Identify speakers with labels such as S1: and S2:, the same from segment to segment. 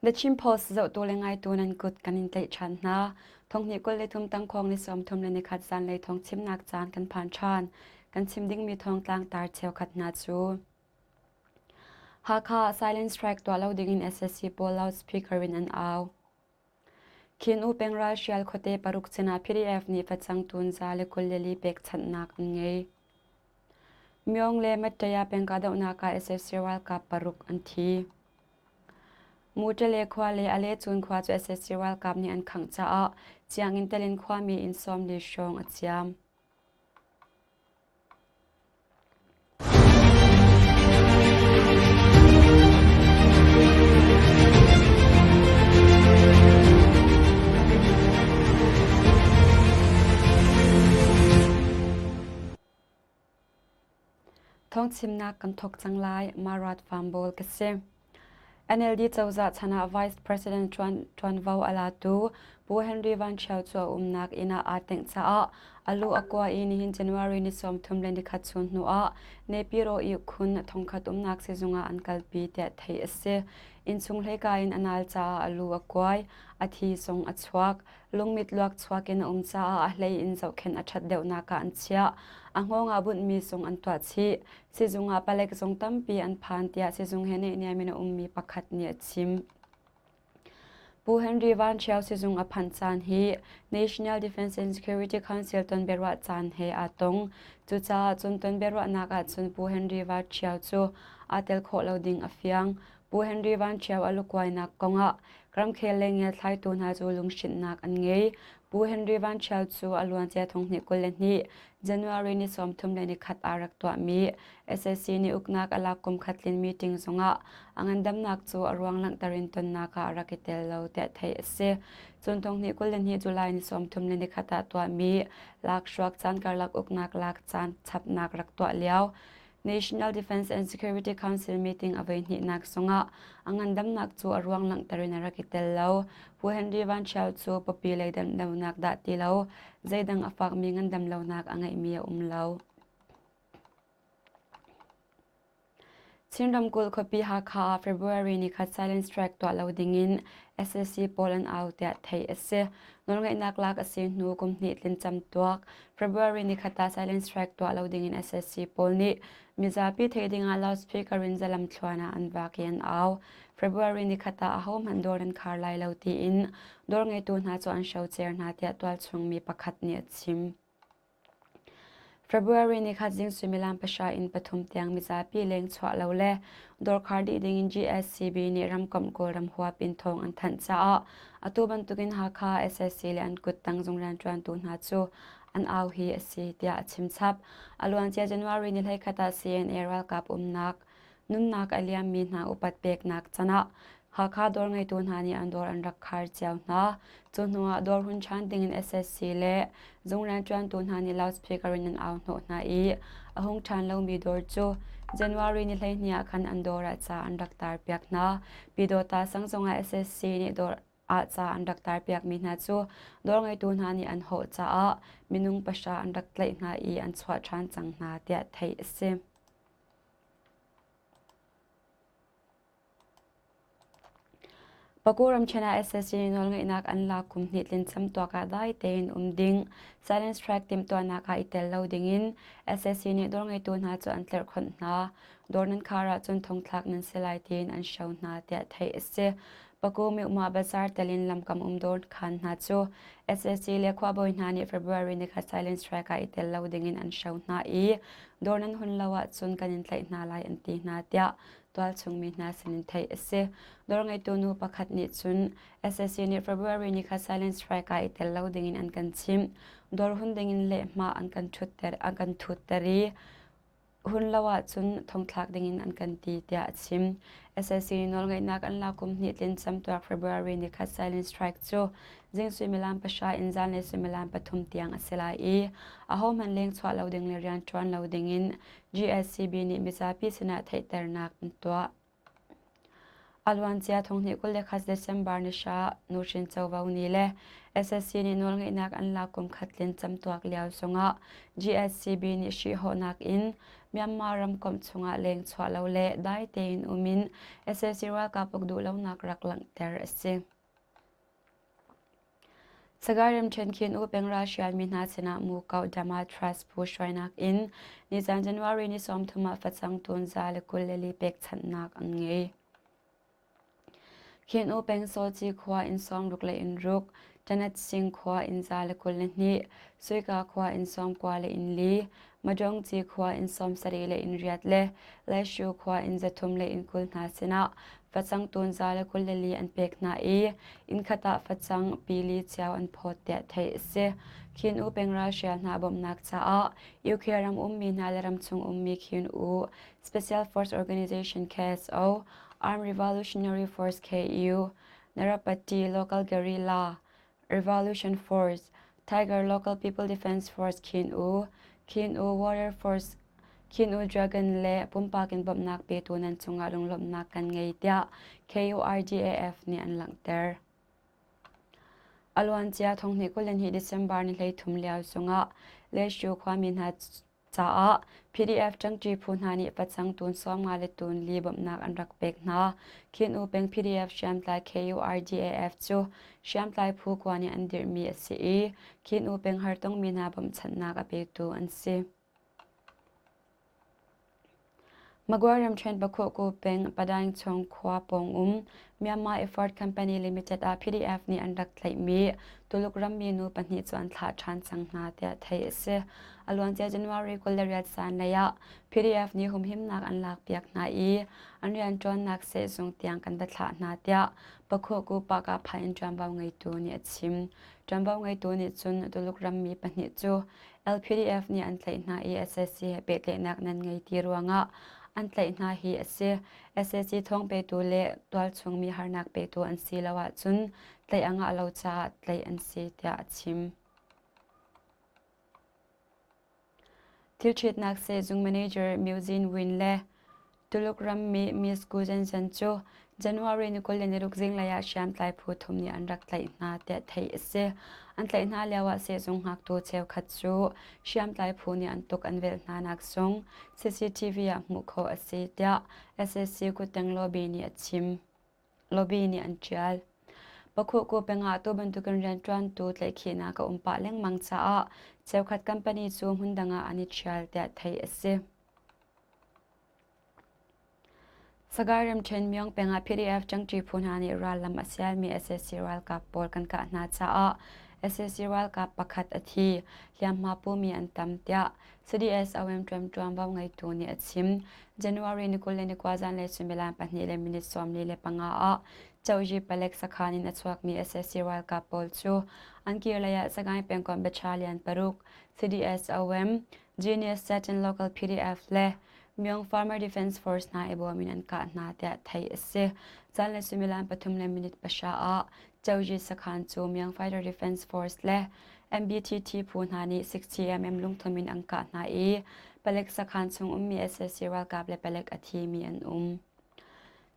S1: The Chin Post zohtu le ngaitu nan kut kan in tlaih ṭhan hna. Thonghnih 23 tangkhawng ni 30 le nikhat zanlei thawng chimnak caan kan phan ṭhan. Kan chim dingmi thawngtlang tar cheukhat hna cu Hakha silent strike tuah lo dingin SSC pawl loudspeaker in an au. Khin U peng ralhrial khuate paruk sinah PDF nih facang tun 124 pekchanhnak an ngei. Myong le Mattaya peng kahdohnak ah SFC ralkap paruk an thi. Mutale khua le Alecun khua cu SFC ralkap nih an khangh caah Chianginn telin khuami inn 40 hrawng a ciam. Thawngchimnak kan thawk cang lai. Marat Farm ka si. NLD cozah chan ah Vice President ṭuanvo a latu Pu Henry Van Ṭhio cu a umnak inn ah aa tengh caah a lu a kua i nihin January ni 31 chun hnu ah Nepiro ihkhun thongkhat umnak sizung ah an kalpi tiah theih a si. Innchung hleika in a nal caah a lu a kuai, a thi zong a chuak. Lungmit luak chuak in a um caah a hlei in zohkhenh a ṭhat deuhnak ah an chiah. A hngawng ah bunhmi zong an tuah chih. Sizung ah palek zong tampi an phan tiah sizung he naihniam in a ummi pakhat nih a chim. Pu Henry Van Ṭhio sizung a phanh caan hi National Defense and Security Council tonbiaruah caan he aa tong. Cucaah cun tonbiaruahnak ahcun Pu Henry Van Ṭhio cu aa tel khawh lo ding a fiang. Pu Henry Van Ṭhio a lukuainak kongah ramkhel le ngiathlaitu hna cu lunghrinhnak an ngei. Pu Henry Van Ṭhio cu a luancia thonghnih 22 January ni 31 ah rak tuahmi SAC nih uknak a lak kum khat tlin meeting zongah a ngandamnak cu a ruang langhter in tonnak ah a rak i tel lo tiah theih a si. Cun thonghnih 22 July ni 31 ah tuahmi lakhruak caan karlak uknak lak caan chapnak rak tuah lio National Defense and Security Council meeting a voihnihnak zongah a ngandamnak cu a ruang langhter in a rak i tel lo. Pu Henry Van Ṭhio cu pawpi lei damlonak dah ti lo, zeidang a fakmi ngandam lonak a ngeihmi a um lo. Chin ramkulh khuapi Hakha ah February ni khat silent strike tuah lo dingin SAC pawl an au tiah theih a si. Nawlngeihnak lak a si hnu kum hnih tlin camtuak February ni khat ah silent strike tuah lo dingin SAC pawl nih mizapi theih dingah loudspeaker in zalam thluan ah an vak i an au. February ni khat ah ahohmanh dawr an khar lai lo tiin dawr ngeitu hna cu an hrocer hna tiah tualchung mi pakhat nih a chim. February ni khat zing suimilam pahra in pathum tiang mizapi leng chuah lo le dawrkhar dih ding in GSCB nih ramkomh Kawlram huap in thawng an thanh caah atu bantukin Hakha SSC le an kuttang zung rianṭuantu hna cu an au hi a si tiah a chim chap. A luancia January ni 21 ah CNA ralkap umnak nunnak a liammi hna upat peknak canah Hakha dawr ngeitu hna nih an dawr an rak khar cio hna. Cu hnuah dawr hun ṭhan dingin SSC le zung rianṭuantu hna nih loudspeaker in an au hnawh hna i a hung ṭhan lomi dawr cu January ni 12 ah khan an dawr ah ca an rak tarpiak hna. Pyidawta sang zongah SSC nih dawr ah ca an rak tarpiakmi hna cu dawr ngeitu hna nih an hawh caah minung pahra an rak tlaih hna i an chuah ṭhan cang hna tiah theih a si. Paku ramṭhen ah SSC nih nawlngeihnak an lak kum hnih tlin camtuak ah dai tein um ding, silent strike timhtuahnak ah i tel lo dingin SSC nih dawr ngeitu hna cu an tlerhkhonh hna. Dawr nan khar ahcun thongthlak nan si lai tiin an hro hna tiah theih a si. Paku Myohma Bazar tel in lamkam um dawr khaan hna cu SSC le khuabawi hna nih February nikhat silent strike ah i tel lo dingin an hro hna i dawr nan hun lo ahcun kan in tlaih hna lai an ti hna tiah tualchung mi hna sinin theih a si. Dawr ngeitu nu pakhat nih cun SSC nih February ni kha silent strike ah i tel lo dingin an kan chimh. Dawr hun dingin lehhmah an kan thutter an kan thutter i hun lo ahcun thongthlak dingin an kan ti tiah a chim. SSC nawlngeihnak an lak kum hnih tlin camtuak February ni khat silent strike cu zing suimilam pahra in zanlei suimilam pathum tiang a si lai i ahohmanh leng chuah lo ding le rian ṭuan lo dingin GSCB nih mizapi sinah theihternak an tuah. A luancia thonghnih 21 December ni hra nuhrin covo ni le SSC nih nawlngeihnak an lak kum khat tlin camtuak lio zongah GSCB nih hrihhawhnak in Myanmar ramkomh chungah leng chuah lo le dai tein um in SSC ralkap uk duhlonak rak langhter a si. Sagaing ramṭhen khin U peng ralhrialmi hna sinah Mukoh Dama Trust phu hruainak in nizan January ni 30 ah facang tun 124 pekchanhnak an ngei. Khin U peng Sawci khua inn 60 le inn ruk, Tanat Sing khua inn 122, Suika khua inn 90 le inn li, Madongci khua inn 70 le inn riat le Laishu khua inn 300 le inn 20 hna sinah facang tun 124 an pek hna i innkhat ah facang pili cio an phawt tiah theih a si. Khin U peng ralhrial hna bawmhnak caah UK ram ummi hna le ramchung ummi Khin U Special Force Organization KSO, Armed Revolutionary Force KU, Narapati Local Guerrilla Revolution Force, Tiger Local People Defense Force Khin U, Khin U Warrior Force Khin U Dragon le pumpak in bawmhnak petu nan cungah lunglawmhnak kan ngei tiah KURDAF nih an langhter. A luancia thonghnih 22 December ni 13 lio zongah Leshu khuami hna caah PDF ṭangṭi phu hna nih facang tun 50 le tun li bawmhnak an rak pek hna. Khin U peng PDF hriamtlai KURDAF cu hriamtlai phu kua nih an dirhmi a si i Khin U peng hartongmi hna bawmhchanhnak a petu an si. Magway ramṭhen Pakhuhku peng Padaing chung khua pawng um Myanmar Effort Company Limited ah PDF nih an rak tlaihmi Tuluk rammi nu pahnih cu an thlah ṭhan cang hna tiah theih a si. A luancia January 28 zanlei ah PDF nih humhimnak an lakpiak hna i an rianṭuannak sehzung tiang kan va thlah hna tiah Pakhuhku Pah-Kah-Phah in ṭuanvo ngeitu nih a chim. Ṭuanvo ngeitu nih cun Tuluk rammi pahnih cu LPDF nih an tlaih hna i sac he pehtlaihnak nan ngei ti ruangah an tlaih hna hi a si. Sac thawng petu le tualchung mi harnak petu an si lo ahcun tlaih a ngah lo caah tlaih an si tiah a chim. Thilṭhitnak sehzung manager Myuzin Win le Tuluk rammi Miss Gu Zhenzhen cu January ni 26 zinglei ah hriamtlai phu thum nih an rak tlaih hna tiah theih a si. An tlaih hna lioah sehzung hngaktu cheukhat cu hriamtlai phu nih an tuk an velh hna nak zong CCTV ah hmuh khawh a si tiah SAC Kuteng Lobby nih a chim. Lobby nih an ṭial. Pakhuhku peng ah tu bantukin rianṭuantu tlaihkhihnak a um pah lengmang caah cheukhat company cu hmundang ah an i ṭhial tiah theih a si. Sagaing ramṭhen Myong peng ah PDF ṭangṭi phu hna nih rallam a sialmi sac ralkap pawl kan kah hna caah sac ralkap pakhat a thi, hliamhma pumi an tam tiah CDSOM ṭuanvo ngeitu nih a chim. January ni 29 zanlei suimilam 2:45 ah Chohyi palek sakhan in a chuakmi sac ralkap pawl cu an kirlei ah Sagaing pengkomh Battalion paruk CDSOM Genius Satin Local PDF le Myong Farmer Defense Force hna i bawm in an kah hna tiah theih a si. Caan le suimilam 3:30 ah Choji sakhan cu Myong Fighter Defense Force le MBTT phu hna nih 60mm lungthum in an kah hna i palek sakhan chung ummi sac ralkap le palek a thimi an um.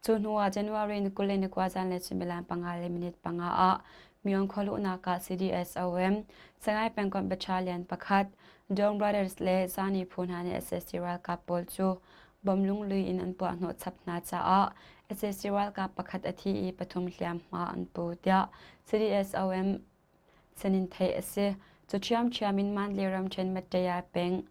S1: Cu hnu ah January ni 29 zanlei suimilam 5:05 ah Myon khualuhnak ah CDSOM, Sagaing pengkomh battalion pakhat, Dong Brothers le Zani phu hna nih sac ralkap pawl cu bom lunglui in an puahhnawh chap hna caah sac ralkap pakhat a thi i pathum hliamhma an pu tiah CDSOM sinin theih a si. Cu ṭhiamṭhiam in Mandalay ramṭhen Mattaya peng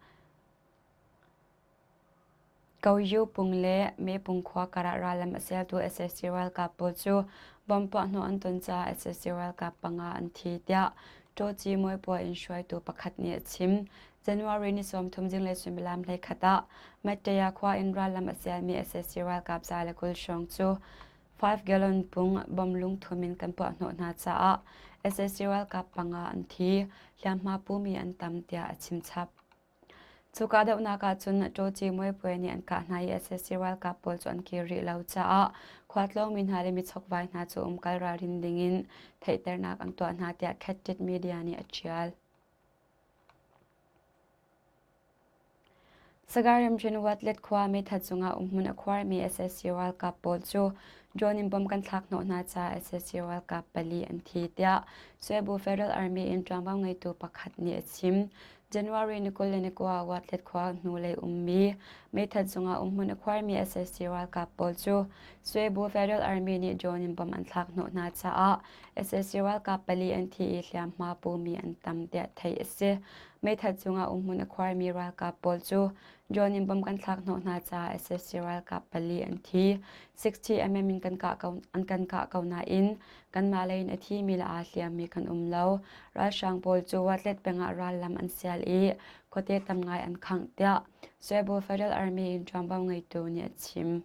S1: Koyu pung le Mepung khua karah rallam a seltu sac ralkap pawl cu bomb puahhnawh an ton caah sac ralkap panga an thi tiah Ṭawci Muaipuai in hruaitu pakhat nih a chim. January ni 30 zinglei suimilam 11 ah Mattaya khua in rallam a selmi sac ralkap 120 hrawng cu 5 gallon pung bomb lungthum in kan puahhnawh hna caah sac ralkap panga an thi, hliamhma pumi an tam tiah a chim chap. Cu kahdohnak ahcun Ṭawci Muaipuai nih an kah hna i sac ralkap pawl cu an kir rih lo caah khualtlawngmi hna le michokvai hna cu umkal ralrin dingin theihternak an tuah hna tiah Khettit Media nih a ṭial. Sagaing ramṭhen Watlet khua meithat cungah umhmun a khuarmi sac ralkap pawl cu drone in bomb kan thlak hnawh hna caah sac ralkap pali an thi tiah Swebu Federal Army in ṭuanvo ngeitu pakhat nih a chim. January ni 29 Watlet khua hnulei ummi meithat cungah umhmun a khuarmi sac ralkap pawl cu Swebu Federal Army nih drone in bomb an thlak hnawh hna caah sac ralkap pali an thi i hliamhma pumi an tam tiah theih a si. Meithat cungah umhmun a khuarmi ralkap pawl cu drone in bomb kan thlak hnawh hna caah sac ralkap pali an thi. 60 mm in kan kah ko, an kan kah ko nain kanmah lei in a thimi le aa hliammi kan um lo. Ralhrang pawl cu Watlet peng ah rallam an sial i khuate tam ngai an khangh tiah Swebu Federal Army in ṭuanvo ngeitu nih a chim.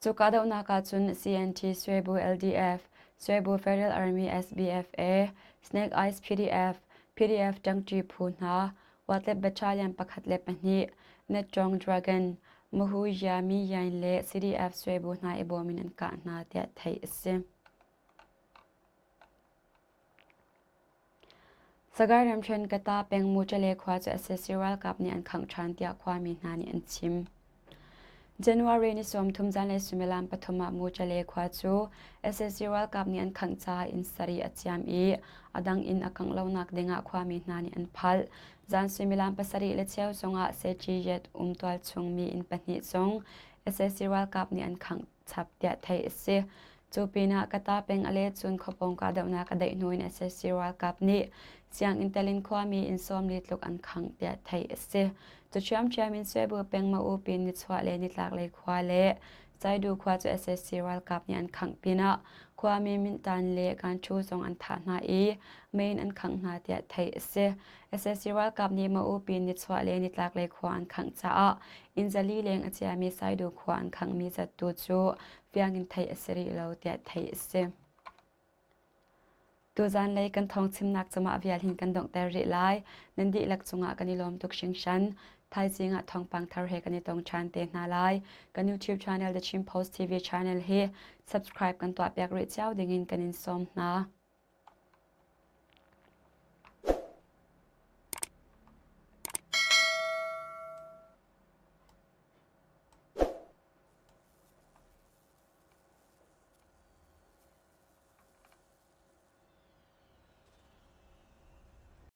S1: Cu kahdohnak ahcun CNT Swebu LDF, Swebu Federal Army SBFA, Snake Eyes PDF, PDF ṭangṭi phu hna, Watlet Battalion pakhat le pahnih, Netṭawng Dragon, Mahu Yami Yain le CDF Swebu hna i bawm in an kah hna tiah theih a si. Sagaing ramṭhen Kata peng Muṭale khua cu sac ralkap nih an khangh ṭhan tiah khuami hna nih an chim. January ni 30 zanlei suimilam pathum ah Muṭale khua cu sac ralkap nih an khangh caah inn sarih a ciam i a dang inn a kangh lonak dingah khuami hna nih an phalh. Zan suimilam 7:15 zongah Seciyet um tualchung mi inn pahnih zong sac ralkap nih an khangh chap tiah theih a si. Cu pinah Kata peng a le cun khuapawng kahdohnak a daih hnu in sac ralkap nih sianginn telin khuami inn 40 tluk an khangh tiah theih a si. Cu ṭhiamṭhiam in Swebu peng Ma'u pin nichuah le nitlaklei khua le Saidu khua cu sac ralkap nih an khangh pinah khuami Mintan le Ganchu zong an thah hna i mei in an khangh hna tiah theih a si. Sac ralkap nih Ma'u pin nichuah le nitlaklei khua an khangh caah inn zali leng a ciami Saidu khua an khanghmi zat tu cu fiang in theih a si rih lo tiah theih a si. Tuzanlei kan thawng chimnak cungah vial hin kan donghter rih lai. Nan dihlak cungah kan i lawm tuk hringhran. Thaizing ah thawngpang thar he kan i tong ṭhan te hna lai. Kan YouTube channel The Chin Post TV channel hi subscribe kan tuahpiak rih cio dingin kan in sawm hna.